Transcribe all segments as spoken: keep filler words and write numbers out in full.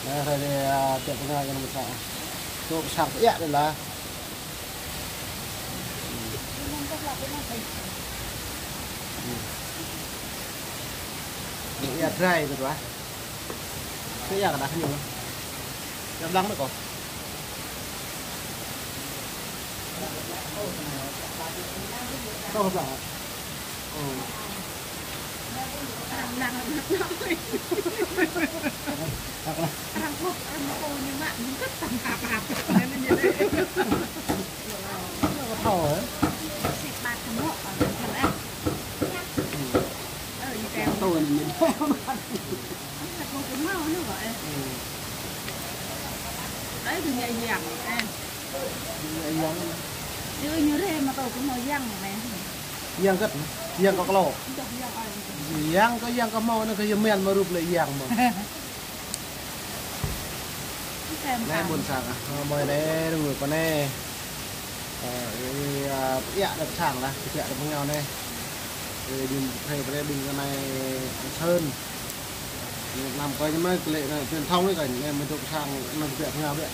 Anai, hrơi anai, a, tiăp pơnga kơ anŭn mơ̆n sa. Tŭ sang pơiă anai lah. Ia drai mơ̆n wa. Pơiă kơ đah ñu. Ia blang mơ̆n kâo. Kâo blang. Đấy, tôi nhẹ nhàng. Nhẹ nhàng. Chứ như thế mà tôi cũng màu yang này. Yang kơ, yang kơ klô. Yang kơ, yang kơ hmâo anai kơ yang men mă rup lĕ yang mơ̆n. Anai ƀôn sang, a, mơi anai, rơngot kơ anai. Ơ, ia, ia dăp sang lah, ia dăp pơngao anai. Ơ, đing, thầy, thầy đing kơ anai, sơn. Năm coi nhưng mà lệ là truyền thống ấy, cảnh em mới trộm sang, nó bịa pơngao bịa.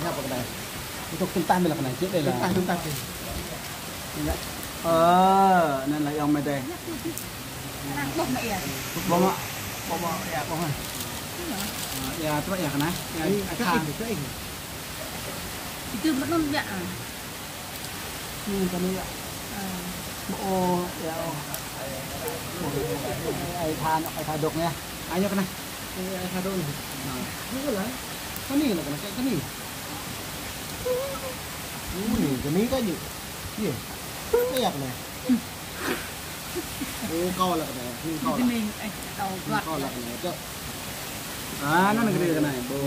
Ngă pơ kơ anai. Ƀu djơ̆ tơl tah mơ̆n lah kơ anai, čih đơi lah. Tơl tah, tơl tah kơ. Ơ, anŭn lah yơh mơi đơi. Ƀơ̆ng mă. Ƀơ̆ng mă, ia, ƀơ̆ng mă. Ơ, ia, tơlơi ia kơ anai. Ia, ia, kơ ih, kơ ih. Itu mơnŭn ia, a. Anai kơ anai ia. A. Ơ, ia, ơ. Ai tha, ai tha dŏ anai. Ai ñu kơ anai. Ơ, ơ, hă dŏ anai. Anai. Ñu kơ anai. Kơ anai, kơ anai, kơ anai. Ñu anai, kơ anai kơ ñu. Yê. Kơ yak anai. Ơ, kâo lah kơ anai. Ơ, kâo lah. Kơ anai, ơ, kâo lah. Kâo lah kơ anai. Čơ̆. A, anŭn kơ anai kơ anai. Ƀu,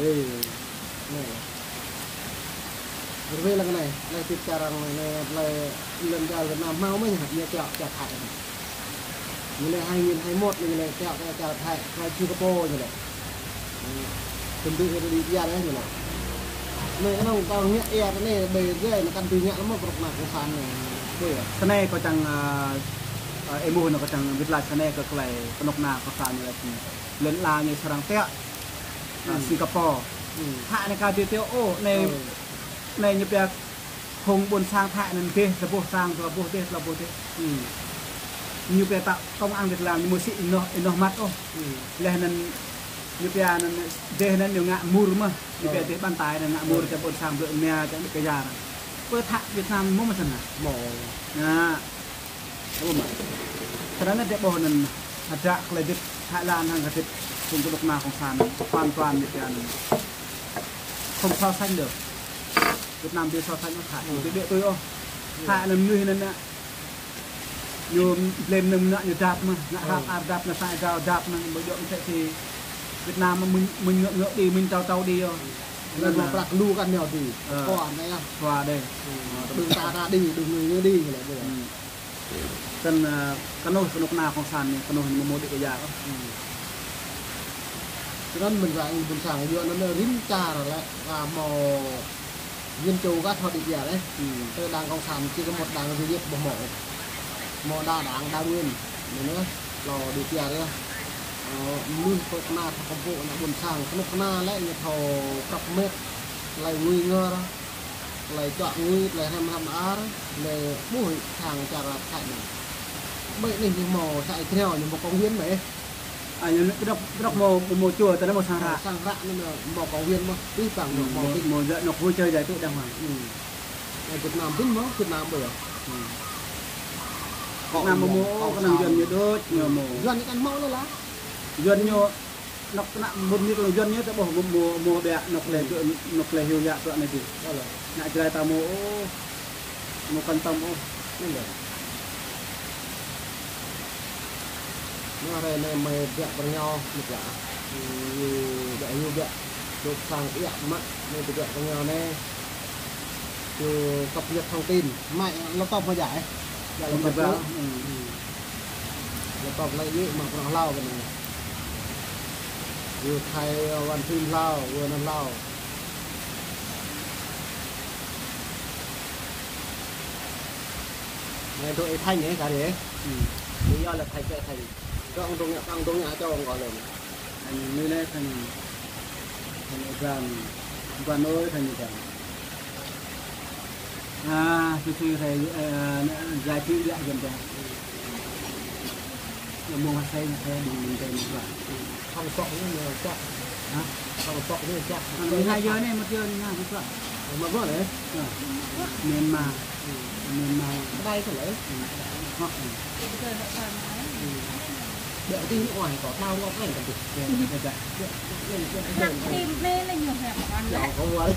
ê. Anai. Rơwê lah kơ anai. Anai tip čar arăng anai, anai, lŏn čar Việt Nam hmâo mơ̆n hă, ñu kiăo, kiăo Thái. Ñu lĕ hai nghìn hai mốt ñu lĕ kiăo, kiăo, kiăo Thái, kiăo Singapore ñu lĕ. Tơm tui kơ đi ia anai ñu lĕ. Anai kơnơ̆ng kâo ngă ia anai ƀơi anai, anai kăn tui ngă lăm mơ̆ kơnuk kơna cộng sản anai. Ƀơi ia. Tơ anai kâo čang, ơ, ơ, ih ƀuh anai kâo čang wĭt laĭ tơ anai kơ tơlơi kơnuk kơna cộng sản anai lĕ. Lŏn ala ñu srăng tiăo. Ơ, Singapore. Hă anai kâo dih tiăo ôh, anai, anai ñu pia Phung ƀôn sang Thái anŭn dêh, tơlơi ƀuh sang, tơlơi ƀuh dêh, tơlơi ƀuh dêh. Ñu pia tơ̆ công an Việt Nam ñu mơsĭ inoh, inoh măt ôh. Laih anŭn ñu pia anŭn dêh anŭn ñu ngă mur mơ̆n. Ñu pia dêh ƀăn tai anŭn ngă mur čar ƀôn sang blơ̆ mia čar Đức Kaya. Pơ Thái Việt Nam mơ̆ mơ̆ săn hă? Mơ̆. Ngă. Ơ, mă. Tơdah anŭn dêh ƀuh anŭn hơdră tơlơi hơdip Thái Lan hăng hơdip phung kơnuk kơna cộng sản hoàn toàn ñu pia anŭn. Không so sánh được. Việt Nam ƀu so sánh ôh Thái. Ƀu djơ̆ tui ôh. Thái anŭn mơnuih anŭn anai. Ñu blem anŭn anai ñu dăp mơ̆n, anai hră ar dăp, anai sa êgao dăp anŭn, ƀu djơ̆ mơ̆n tơlơi Việt Nam mơ̆n, mơ̆n ngă, ngă đi, mơ̆n tâo, tâo đi yơh. Anŭn mơ̆n prăk lu kăn ñu đi. Ơ. Kơ anai yơh. Kơ anai. Ơ, đơ̆ng ta, ta đi, đơ̆ng ñu, ñu đi, ñu lĕ ƀu. Kăn, ơ, kơnuk, kơnuk kơna cộng sản anai, kơnuk ñu mơ̆ mơ̆ Đức Kaya. Tơdah mơ̆n ră anai ƀôn sang, yua anŭn rĭm čar lĕ, a, mơ̆ Dân chủ kah thâo Đức Kaya lĕ. Tơ đảng cộng sản chỉ có một đảng duy nhất ƀu hmâo. Hmâo đa đảng đa nguyên. Anŭn yơh, thâo Đức Kaya yơh. Ơ, mơnuih kơnuk kơna thâo kơmpŭ ană ƀôn sang, kơnuk kơna lĕ ñu thâo prăp met, tơlơi ngui ngor, tơlơi čuă ngui, tơlơi hrăm hrăm ar, tơlơi ƀuh sang čar Thái anai. Ƀơi anai ñu hmâo sa ai kreo, ñu hmâo công viên mơ̆n. A, ñu kơdŏk, kơdŏk mơ̆, mơ̆, mơ̆ čua, tơdah mơ̆ sang hră. Sang hră anŭn mơ̆, mơ̆ công viên mơ̆, tui păng mơ̆, mơ̆, mơ̆, mơ̆, mơ̆, vui chơi giải trí đàng hoàng. Việt Nam ƀing mơ̆, Việt Nam ƀơi. Việt Nam mơ̆, mơ̆, cộng sản. Yuan ñu kăn mơ̆ lĕ lah. Yuan ñu, anŏ kơnuk kơna ƀôn ñu kơ Yuan ñu, tơƀuh mơ̆, mơ̆, mơ̆ ƀiă, anŏ tơlơi, anŏ tơlơi hyu yă tui anai dih. Anai Jrai ta mơ̆, ôh. Mơ̆ kăn tơm ôh. Anŭn lĕ. Anai hrơi anai mơi ƀiă pơrơngao, mơi ƀiă. Ư, ƀiă hyu ƀiă. Dŏ sang iă mă, mơi ƀiă pơrơngao anai. Ư, cập nhật thông tin. Mă laptop mơi djai. Djai laptop. Laptop lĕ yơh mă pơrơ̆ng hlâo kơ anai. Ư, khai bàn phím hlâo, ư, anŭn hlâo. Ơ, dŏ ih Thanh ih, kar ih. Ih yơh lĕ Thanh, Thanh. Dŏ ông Dũng nhá, ông Dũng nhá, cho ông gọi lên. Thanh Mỹ lĕ Thanh, Thanh Ibrahim. Quan ơi Thanh Ibrahim. À, tôi xin thầy, ờ, giải thích lại giùm tôi. Mông hăt say, hăt say, mông hăt say. Không sọt nữa, mà sọt. Hả? Không sọt nữa, sọt. Mà hai giờ này, một giờ này, một giờ. Mà vợ đấy? Ờ. Myanmar. Myanmar. Cái đây có lẽ. Hoặc. Để tin ngoài có tao ngon này, cái gì? Để, để, để. Lăng tim mê là nhiều hẹn ăn lắm. Chào không qua.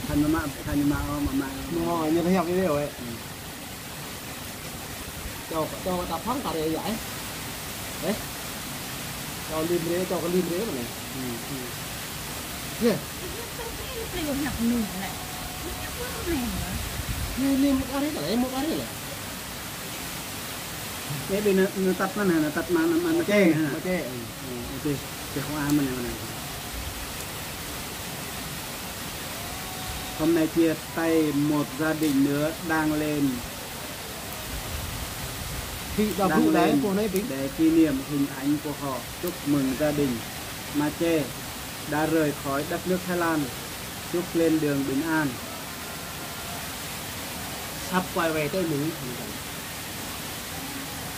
Thanh mă, Thanh mă, mă, mă. Mă, ñu tơhiăp video ấy. Cho, cho ta phóng ta rê vậy. Ê. Cho lim rê, cho cái lim rê mà này. Ê. Lim một cái rê, một cái rê. Ê, bên nó, nó tắt nó nè, nó tắt mà, nó, nó, nó Chê, chê nè. Nó chê. Ê, ê, chê, chê không ai mà nè, mà nè. Hôm nay chia tay một gia đình nữa đăng lên Thị đọc đăng đủ đấy, lên cô nấy tính. Để kỷ niệm hình ảnh của họ. Chúc mừng gia đình Mache đã rời khỏi đất nước Thái Lan. Chúc lên đường bình an. Sắp quay về tới Mỹ.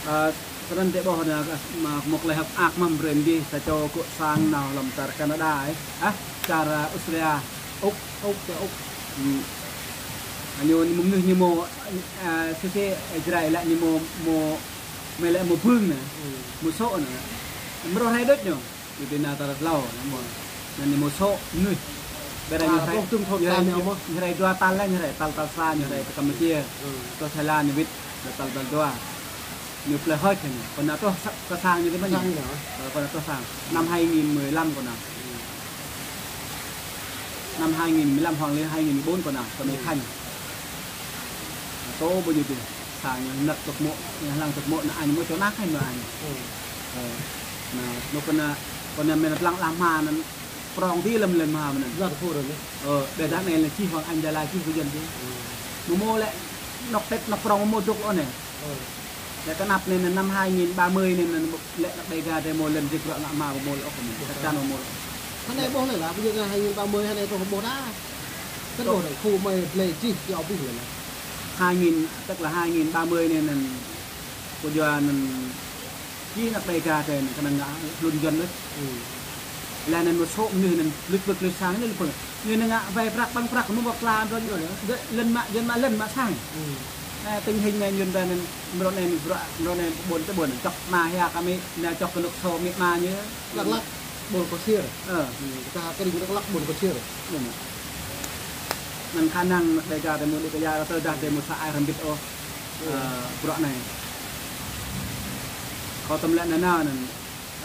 Ơ, Sơnăn tĕ ƀôh nă, mă mơ̆k lĕ hăp ak mă brên dih, sa čô gŏ sang nao lăm čar Canada ih. Ah, čar, ơ, Australia. Úc, Úc, čar Úc. Ñu, ñu mơnuih ñu mơ̆, ơ, sĭt sĭt, ơ, Jrai lĕ ñu mơ̆, mơ̆, mơ̆ lĕ mơ̆ bưng nă. Mơ̆ sô̆ nă. Mrô hrơi đôč ñu. Ñu tui nao tal hlâo, mơ̆. Năn ñu mơ̆ sô̆ mơnuih. Ƀiă ñu hrơi, ñu hrơi, ñu hrơi dua tal lĕ, ñu hrơi tal, tal sa, ñu hrơi kơ Campuchia. Kơ Thái Lan ñu wĭt, tal, tal dua. Ñu plơi hơč ñu. Kơ nao truh sa-, kơ sang ñu tui mơ̆n. Sang ñu nao. Ơ, kơ nao truh sang. Năm hai nghìn mười lăm kơ nao. Năm hai nghìn mười lăm hoặc là hai nghìn mười bốn kơ nao, kơ Mỹ Khánh. Tô ƀu ñu tui. Sang ñu năk tơk mơ̆, ñu lăng tơk mơ̆, nă añ mơ̆ čô nă Khánh nă añ. Ơ, nă, nă kơ nă, kơ nă mơ̆n lăng lah mă năn prong ti lăm lăn mă mơ̆n. Lăng tơk mơ̆. Ơ, ƀiă dah nă lĕ čih hăng añ Gia Lai čih kơ Yuan ti. Mơ̆ mơ̆ lĕ, nŏk Tết nŏk prong mơ̆ dŏ lŏ nă. Lĕ kơ năp nê năn năm hai nghìn ba mươi nê năn lĕ năk Đêga tơ mơ̆ lĕ jik rŏ ngă mă mơ̆ lĕ ôh mơ̆n. Chắc chắn mơ̆ lĕ. Hơnai ƀôh lĕ lah, ƀu djơ̆ ngă hai nghìn ba mươi hơnai ôh ƀôh đa. Tơ ƀôh đa khu mơi blơi jih yua ƀih lĕ lah. Hai nghìn, tức là hai nghìn ba mươi nê năn kơ yua năn jih năk Đêga tơ năn kơ năn ngă hlŭn Yuan đôč. Lĕ năn mơ̆ sô̆ mơnuih năn luč bơk luč sang nê lĕ pơ̆ng. Ñu năn ngă wai prăk ƀăng prăk mơ̆ ƀơ̆k la mơ̆n. Lĕ lăn mă, Yuan mă lăn mă sang. Ơ, tình hình anai Yuan ta năn mrô anai mrô, mrô anai ƀôn tơ ƀôn, čŏk mă hia kơ Mỹ, nă čŏk kơnuk sô Mỹ mă ñu. Dak Lak, ƀôn Kơsir. Ơ. Kơ kơ ring Dak Lak, ƀôn Kơsir. Năn khả năng năk Đêga tơ mơ̆ đĭ kơ yar tơ dah tơ mơ̆ sa ai rơmbit ôh. Ơ, bruă anai. Kâo tơm lĕ năn năn,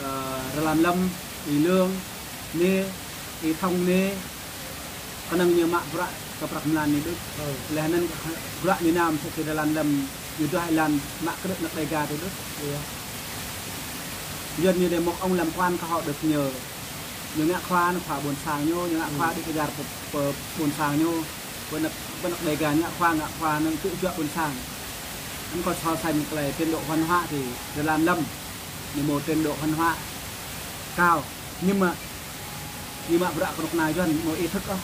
ơ, Rơlan Lâm, Y Lương, nê, Y Thông nê, kơnơ̆ng ñu mă bruă kơ prăk mlan ñu đôč. Lĕ năn bruă ñu nao mơ̆ sĭt Rơlan Lâm, ñu duah ih lăng mă krư̆ năk Đêga tơ đôč. Yuan ñu dê mơ̆k ông làm quan kơ họ được ñu. Ñu ngă khua nă khua ƀôn sang ñu, ñu ngă khua đĭ kơ yar pơ, pơ ƀôn sang ñu. Pơ năk, pơ năk Đêga ñu ngă khua, ngă khua năn tŭ juă ƀôn sang. Anŭn kâo so sánh kơ lĕ trình độ văn hóa thì Rơlan Lâm ñu mơ̆ trình độ văn hóa cao. Nhưng mà, nhưng mà bruă kơnuk kơna Yuan mơ̆ ý thức ôh.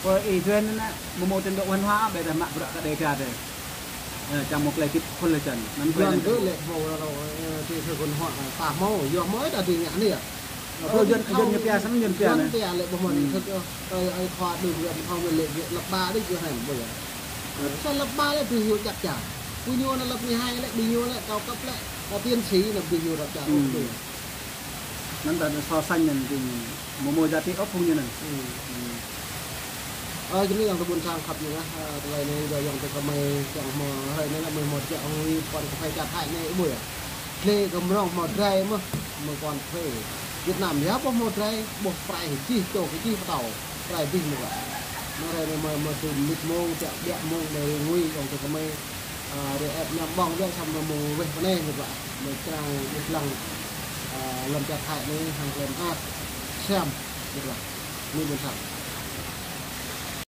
Pơ ih Yuan nă, mơ̆ mơ̆ trình độ văn hóa, ƀiă dah mă bruă kơ Đêga tơ. Ơ, čang mơ̆ kơ lĕ kit khul lĕ čan. Năn kơ lĕ năn lĕ mơ̆, ơ, trình độ văn hóa, ta mơ̆, yua mơ̆ ih ta tui ngă anai yơh. Ơ, Yuan, Yuan ñu pia săm Yuan pia nă. Yuan pia lĕ ƀu mơ̆ ý thức ôh. Ơ, ơi khua đưm Yuan hŏng lĕ lĕ lăp ba đĭ Yuan hơnai ƀu yơh. Sa lăp ba lĕ tui hiu čăk čang. Ƀu ñu nă lăp mười hai lĕ, ƀu ñu lĕ cao cấp lĕ, ơ, tiến sĩ nă ƀu ñu rap čang ôh ƀu yơh. Năn ta so sánh năn tơ mơ̆ mơ̆ giá trị ôh phung ñu năn. Ơ, jing anai yơh tơ ƀôn sang khăp ñu lah, ơ, tơlơi anai yơh yơh tơ kơ mơi, yơh mơ̆ hrơi anai lah mơi mơ̆ jăk hŏng ih pơkŏn kơ phai čar Thái anai ƀu yơh. Hlơi kơ mrŏng mơ̆ drai mơ̆, mơ̆ pơkŏn phai. Việt Nam yơh ƀôh mơ̆ drai, ƀôh prai jih, čô kơ jih pơtâo. Prai jih mơ̆ gah. Mơ̆ hrơi anai mơ̆, mơ̆ tơl mĭt mông, čăk ƀiă mông, mơi ngui, yơh tơ kơ mơi, ơ, rơep ñăm ƀơ̆ng yơh săm mơ̆ mông weh pơ anai mơ̆ gah. Mơi čang ƀuh lăng, ơ, lăm čar Thái anai, hăng lăm ak, sem, mơ̆ gah. Anai ƀôn sang.